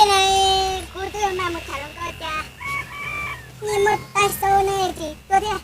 Tej no kuv twb mam mus tham hluas nkauj cas, nej muaj tais xau ne tsis tuaj thiab.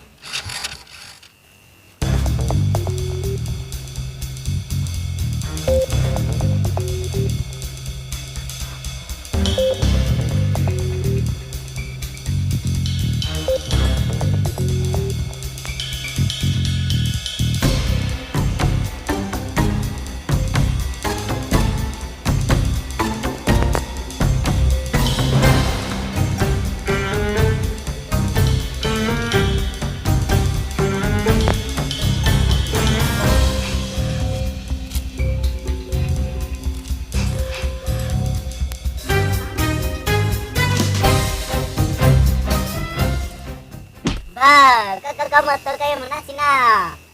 Npawg, koj koj koj mus tau koj yuav mus dab tsi na?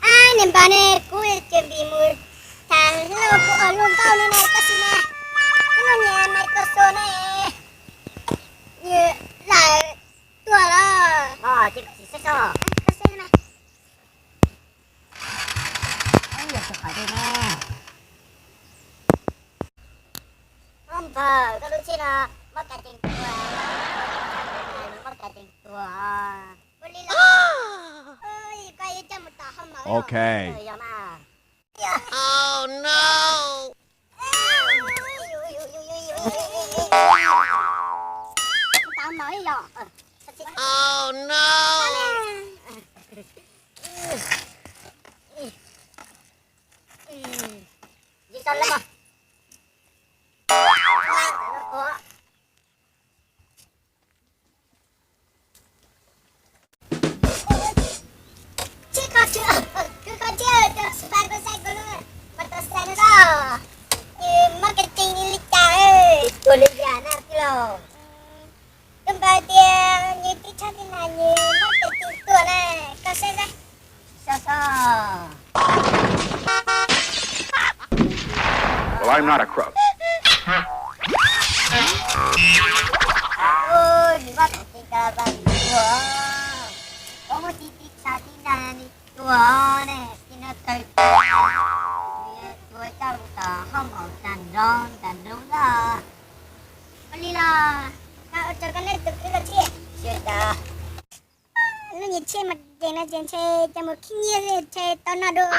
Ab, niam npawg ne, kuv tseem vim mus tham hluas kuv ob hluas nkauj no ne, koj tsis na. Ib lub niag Microsoft ne, nws lawm tuaj los. Os, ces koj tsis saib seb. Koj saib na. Yog tus qhov twg ne? Ob npawg, koj lub tsheb no muab kav ceev tuag, muab kav ceev tuag. Ua li los, koj yuav coj mus tom hoo maum. Ok. Yog mas. Oh no. Tom maum yog. Oh no. Tsis kho tsis, kho tsis, tus xus pas kuv xaiv kuv lub mas tus xaiv no, muab kav ceev li cas, tuag li yam na tij laug. Tus npawg tias nws tib tshab tib na nws muab kav ceev tuag na, koj saib seb. Sab sab. Well, I'm not a crook. Ua, nws muab kav ceev kav ceev tuag, koj muab tib tib tshab tib na nws tuag ne, tib na tawg tag, nws tuag coj mus tom hoo maum tas nroo tas nroo lawm. Ua li los, koj ua tsaug koj nej tus kwv koj tsheb. Xyov cas. Lub niag tsheb mas ceev no ces ntshe coj mus khib nyiab ntshe tau noj dua.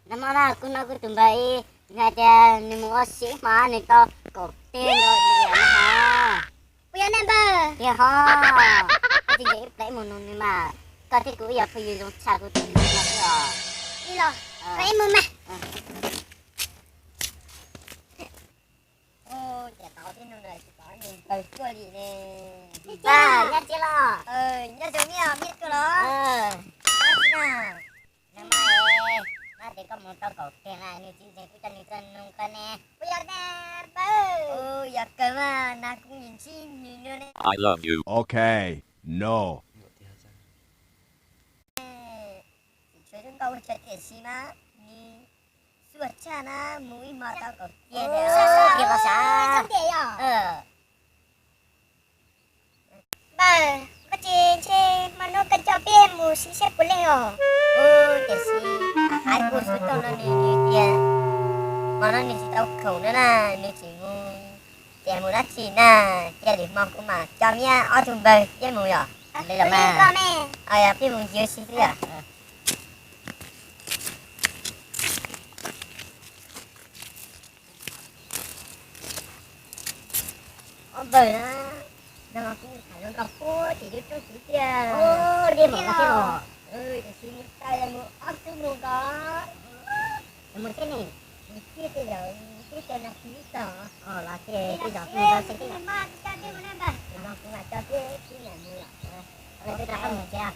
Nag hmo na kuv hnov kuv tus npawg ib, nws hais tias nws mus ua si ib hmo nws tau kaum teg nkaus li no. Puas yog ne npawg? Tiag ho, koj tsis ncaim ib pliag ib mus nug nws mas, koj thiab kuv wb yog phooj ywg zoo tshaj kuv tus npawg no xwb os. Li los, koj ib mus mas. Ua cas tau tib nug no tsis pom nws npawg tuaj li ne. Nyob tsev los? Nyob zoo, neb tuaj los? Nag hmo, nag hmo ces koj mus tau kaum teg na, nws tsis ntseeg kuv coj nws tuaj nug koj ne. Puas yog ne npawg? Yog kawg mas, nag kuv yeej ntsib nws no ne. I love you. Ok, no. Tsis tshua zoo nkauj ua tsaug tiam sis mas nws xuaj tshaj na, mus ib hmo tau kaum teg. Tiag los sav. Npawg, koj tsis ntshe hmo no koj coj peb mus sim seb puas leej os. Tiam sis hais kuv xub tuaj no nws tias hmo no nws tsis tau khoom no na, nws tseem mus, tias mus dab tsi na, cia lwm hmo kuv mam coj miab ob tug npawg peb mus yom. Li los mas, peb mus ywg si xwb yom. Ob npawg na, nag hmo kuv tham hluas nkauj puag tim lub roob tid tiag. Tiam sis mus taw mus ob tug mus nkaus. Mus teb ne, mus teb tej zaum teb tej nas this txog. Los ces tej zaum kuv coj peb, kuv mam coj peb tib niam mus yom. Peb rov qab mus tsev.